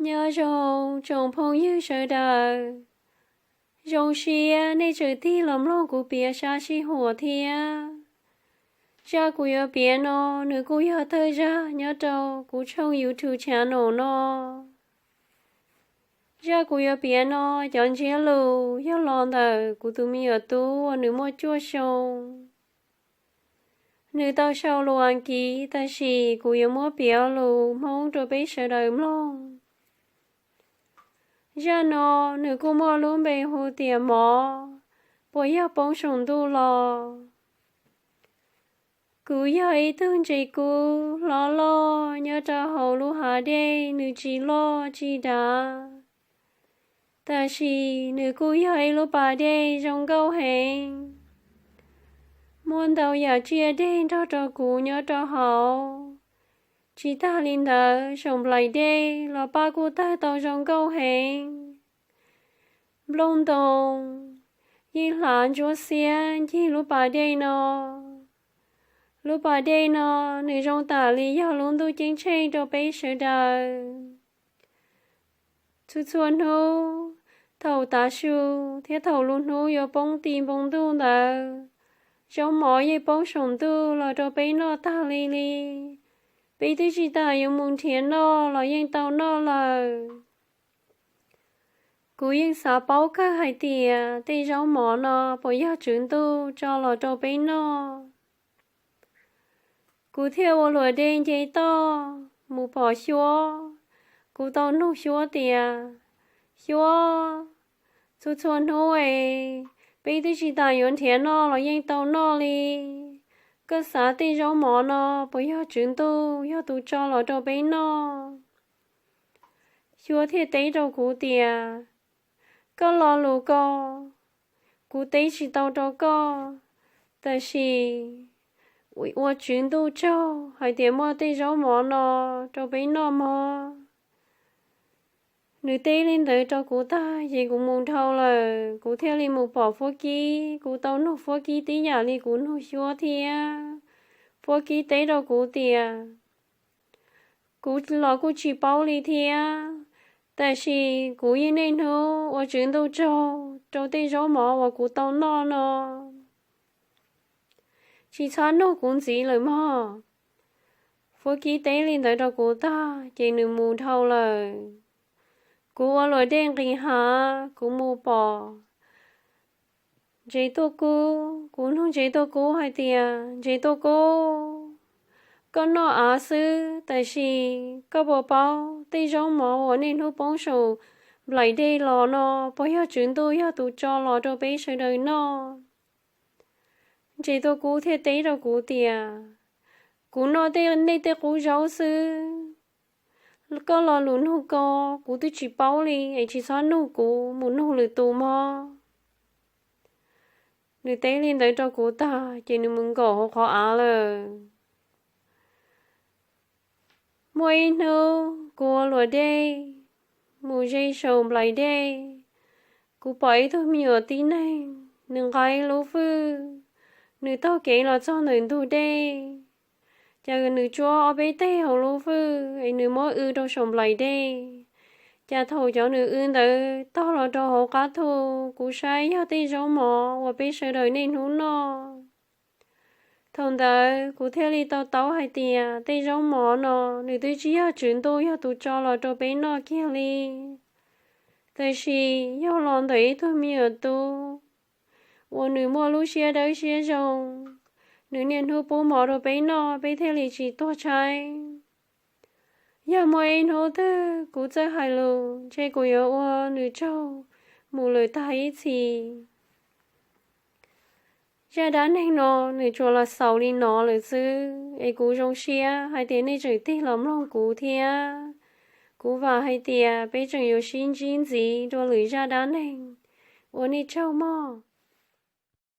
Nyob zoo tsoom phooj ywg sawv daws, zoo siab nej tseem tig los mloog kuv piav sab sij huam thiab. Zaj kuv yuav piav no, nws kuj yog thawj zaj nyob rau kuv tshooj YouTube channel no. Zaj kuv yuav piav no, cov ntsiab lus yog los ntawm kuv tus me nyuam tub uas nws muaj cuaj xyoo. Nws tau sau lus Askiv, tab sis kuv yuav muab piav lus Hmoob rau peb sawv daws mloog. Zaj no nws kuj muaj lub npe hu tias Mov puas yog poob saum ntuj los. Kuv yog ib tug ntses kub hlob loj nyob rau hauv lub hav dej, nws tsis loj tsis dav, tab sis nws kuj yog ib lub pas dej zoo nkauj heev. Muaj ntau yam tsiaj dej nrog rau kuv nyob rau hauv. Tsis tag li ntawd, saum nplaim dej los paj kuj tawg tau zoo nkauj heev. Nplooj ntoo yeej hlav ntsuab xiab ncig lub pas dej no. Lub pas dej no, nws zoo tam li yog lub ntuj ceeb tsheej rau peb sawv daws. Txhua txhua hnub, thaum tav su thiab thaum lub hnub yuav poob ti npoo ntuj ntawd, zaub mov yeej poob saum ntuj los rau peb noj tag li li. Peb twb tsis tas yuav mus nrhiav noj los yeej tau noj lawm. Kuv yeej xav paub kawg hais tias tej zaub mov no puas yog tswv ntuj tso los rau peb noj. Kuv thiaj ua luam dej nce toj mus pom Xyuab. Kuv tau nug Xyuab tias, Xyuab, txhua txhua hnub es peb twb tsis tas yuav nrhiav noj los yeej tau noj li. Koj xav tej zaub mov no puas yog tswv ntuj yog tus tso los rau peb noj? Xyuab thiaj teb rau kuv tias, Koj lo lus ko, kuv teb tsis tau rau koj, tab sis ua tswv ntuj tsaug hais tias muaj tej zaub mov no rau peb noj mog. Nws teb li ntawd rau kuv tag ces kuv mus dhau lawm, kuv thiaj li mus pom Fuab Kib. Kuv tau nug Fuab Kib tib yam li kuv nug Xyuab thiab. Fuab Kib teb rau kuv tias, Kuv los kuj tsis paub li thiab, tab sis kuv yeej niaj hnub ua tswv ntuj tsaug rau tej zaub mov uas kuv tau noj no. Tsis txhob nug kuv ntxiv lawm mog. Fuab Kib teb li ntawd rau kuv tag ces nws mus dhau lawm. Kuv ua luam dej nqis hav, kuv mus pom ntses tuaj kub. Kuv nug ntses tuaj kub hais tias, Ntses tuaj kub, koj noj av xwb, tab sis koj puas paub tej zaub mov uas niaj hnub poob saum nplaim dej los no puas yog tswv ntuj yog tus tso los rau peb sawv daws noj? Ntses tuaj kub thiaj teb rau kuv tias, Kuv noj tej nej tej qub zaub xwb. Koj lo lus nug ko, kuv twb tsis paub li es tsis txhob nug kuv, mus nug lwm tus mog. Nws teb li ntawd rau kuv tag ces nws mus nkaum hauv qhov av lawm. Muaj ib hnub kuv ua luam dej mus ze saum nplaim dej, kuv pom ib tug me nyuam tib neeg, nws nqa ib lub fwj, nws taug kev los txog ntawm ntug dej. Cas nws tsuab ob peb teg hauv lub fwj es nws muab w rau saum nplaim dej. Cas thaum cov nws w ntawd tog los rau hauv qab thu, kuv saib yog tej zaub mov uas peb sawv daws niaj hnub noj. Thaum ntawd kuv thiaj li tau taub hais tias tej zaub mov no nws twb tsis yog tswv ntuj yog tus tso los rau peb noj kiag li, tab sis yog los ntawm ib tug me nyuam tub uas nws muaj lub siab dawb siab zoo, nws niaj hnub pub mov rau peb noj, peb thiaj li tsis tuag tshaib. Yog muaj ib hnub twg kuv txawj hais lus, ntshe kuv yuav ua nws tsaug mus lawm tag ib txhis. Zaj dab neeg no nws tsuas los xaus li no lawm xwb, es kuv zoo siab hais tias nej tseem tig los mloog kuv thiab. Kuv vam hais tias peb tseem yuav sib ntsib ntxiv dua lwm zaj dab neeg. Ua nej tsaug mog.